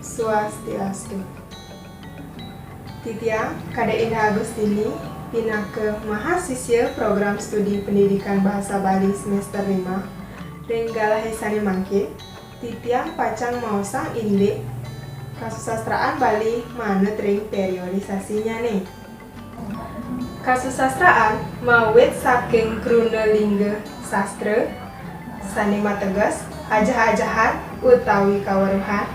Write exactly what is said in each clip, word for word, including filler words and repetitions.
Swastiastu. Titiang Kadek Indah Agustini, pinaka mahasiswa Program Studi Pendidikan Bahasa Bali semester lima, ring galahé sané mangkin, titiang pacang maosang indik kasusastraan Bali manut ring périodisasinyané. Kasusastraan mawit saking kruna lingga sastra, sané mateges ajah-ajahan utawi kaweruhan,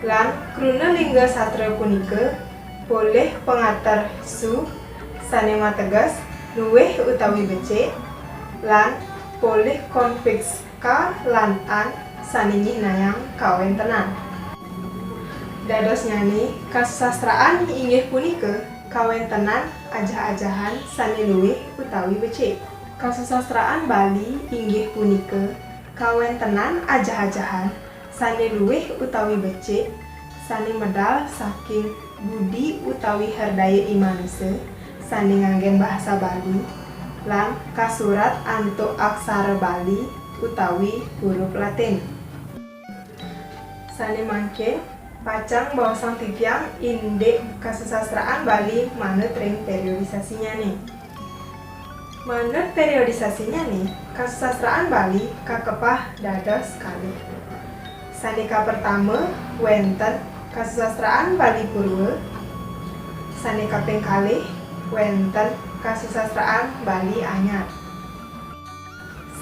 lan kruna lingga sastra punika polih pangater su, sané mateges luih utawi becik, lan polih konfiks ka lan an, sané nyihnayang kawéntenan. Dadosnyané, kasusastraan inggih punika kawéntenan ajah-ajahan sané luih utawi becik. Kasusastraan Bali inggih punika kawéntenan ajah-ajahan sané luih utawi becik, sané medal saking budi utawi herdaya i manusa sané nganggén bahasa Bali, lan kasurat antuk aksara Bali utawi huruf Latin. Sané mangkin, pacang baosang titiang indik kasusastraan Bali manut ring périodisasinyané. Manut périodisasinyané, kasusastraan Bali kakepah dados kalih. Sané kapertama, wénten kasusastraan Bali Purwa. Sané kaping kalih, wénten kasusastraan Bali Anyar.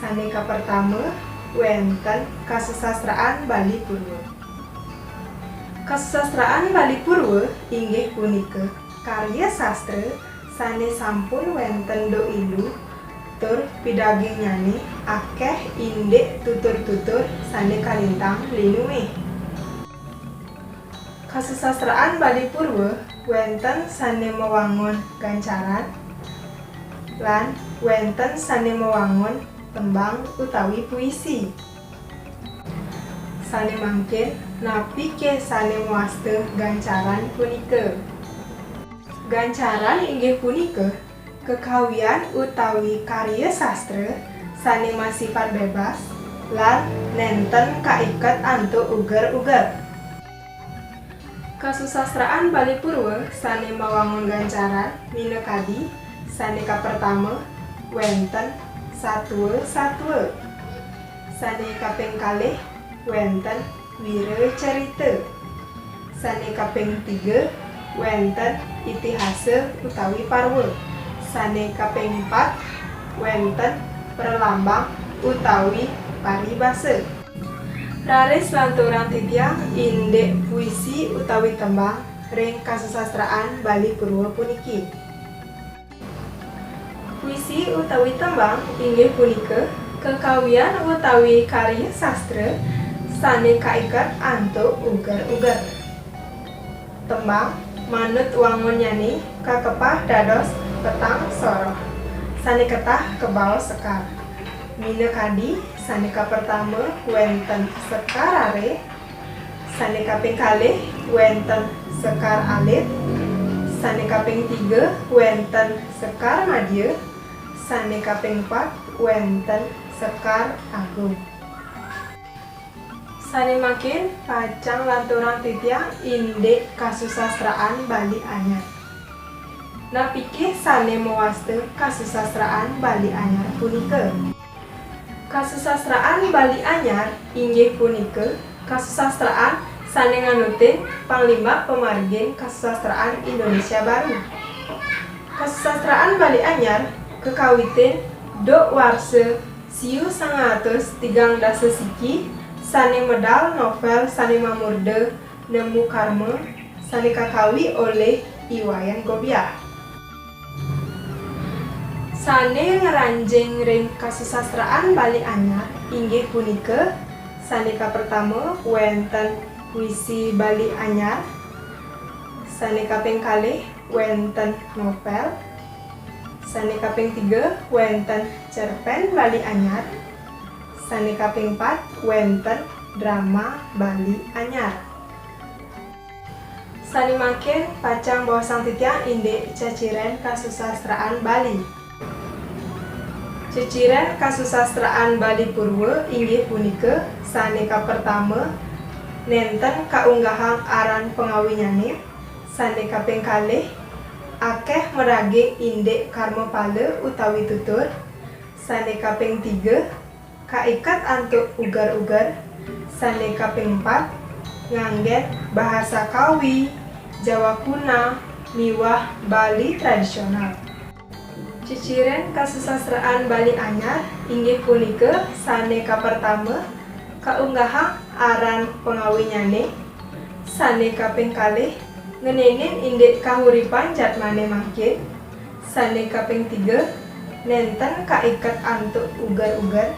Sané kapertama, wénten kasusastraan Bali Purwa. Kasusastraan Bali Purwa inggih punika karya sastra sané sampun wénten duk ilu, tur pidagingnyané akéh indik tutur-tutur sané kalintang linuih. Kasusastraan Bali Purwa wénten sané mawangun gancaran lan wénten sané mawangun tembang utawi puisi. Sané mangkin, napiké sané mawasta gancaran punika? Gancaran inggih punika kekawian utawi karya sastra sané masipat bébas lan nénten kaiket antuk uger-uger. Kasusastraan Bali Purwa sané mawangun gancaran minakadi sané kapertama wénten satua-satua, sané kaping kalih wénten wiracarita, sané kaping tiga wénten itihasa utawi parwa, sané kaping pat wénten pralambang utawi paribasa. Raris lanturang titiang indik puisi utawi tembang ring kasusastraan Bali Purwa puniki. Puisi utawi tembang inggih punika kekawian utawi karya sastra sané kaiket antuk uger-uger. Tembang, manut wangunnyané, kakepah dados petang soroh, sané ketah kabaos sekar. Minakadi, sané kapertama wénten sekar rare, sané kaping kalih wénten sekar alit, sané kaping tiga wénten sekar madya, sané kaping pat wénten sekar agung. Sané mangkin pacang lanturang titiang indik kasusastraan Bali Anyar. Napiké sané mawasta kasusastraan Bali Anyar punika? Kasusastraan Bali Anyar inggih punika kasusastraan sané nganutin panglimbak pamargin kasusastraan Indonesia Baru. Kasusastraan Bali Anyar kakawitin duk warsa siu sangang atus tigang dasa siki, sané medal novel sané mamurda Nemu Karma, sané kakawi olih I Wayan Gobiah. Sané ngranjing ring kasusastraan Bali Anyar inggih punika, sané kapertama wénten puisi Bali Anyar, sané kaping kalih wénten novel, sané kaping tiga wénten cerpén Bali Anyar, sané kaping pat wénten drama Bali Anyar. Sané mangkin pacang baosang titiang indik ceciren kasusastraan Bali. Ceciren kasusastraan Bali Purwa inggih punika sané kapertama nénten kaunggahang aran pangawinyané. Sané kaping kalih, akéh madaging indik karmapala utawi tutur. Sané kaping tiga, kaiket antuk uger-uger. Sané kaping empat, nganggén bahasa Kawi, Jawa Kuna, miwah Bali tradisional. Ciciren kasusastraan Bali anyar inggih punika sané kapertama, kaunggahang aran pangawinyané. Sané kaping kalih, ngeninin indik kahuripan jadmané mangkin. Sané kaping tiga, nénten kaiket antuk uger-uger.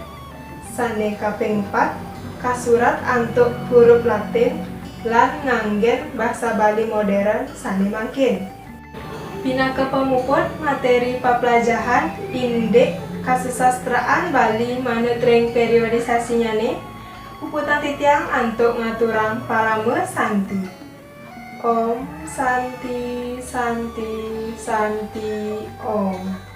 Sané kaping empat, kasurat antuk hurup Latin lan nganggén basa Bali modern sané mangkin. Pinaka pamuput materi paplajahan indik kasusastraan Bali manut ring periodisasinyané, puputang titiang antuk ngaturang parama santi. Om Santi, Santi, Santi, Om.